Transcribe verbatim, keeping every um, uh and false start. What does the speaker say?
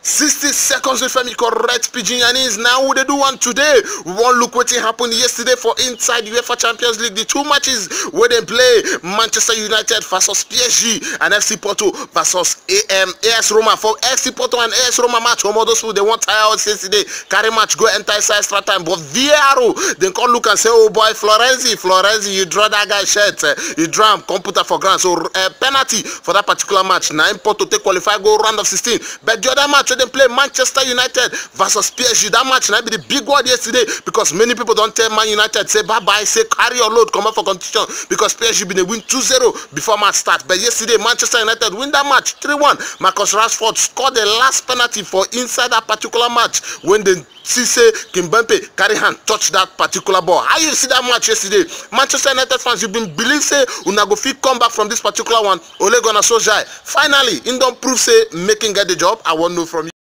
Sixty seconds with Femi, correct pidgin yarnings. Now we dey do one today. We wan look wetin happen yesterday for inside UEFA Champions League. The two matches wey dem play, Manchester United versus P S G and F C Porto versus A M, A S Roma. For F C Porto and A S Roma match, omo, those people dey wan tire us yesterday. Carry match go enter inside extra time, but V A R o, dem come look and say, "Oh boy, Florenzi, Florenzi, you draw that guy shirt, eh, you draw am, come put am for ground." So, eh, penalty for that particular match. Na im Porto take qualify go round of sixteen. But the other match wey dem play, Manchester United versus P S G, that match na be the big one yesterday, because many people don tell Man United say bye bye, say carry your load, comot for competition, because P S G bin dey win two zero before match start. But yesterday, Manchester United win that match three one. Marcus Rashford scored the last penalty for inside that particular match when dem see say Kimpembe carry hand touch that particular ball. How you see that match yesterday? Manchester United fans, you bin believe say una go fit come back from this particular one? Ole Gunnar Solskjaer, finally, im don prove say make im get the job. I wan know from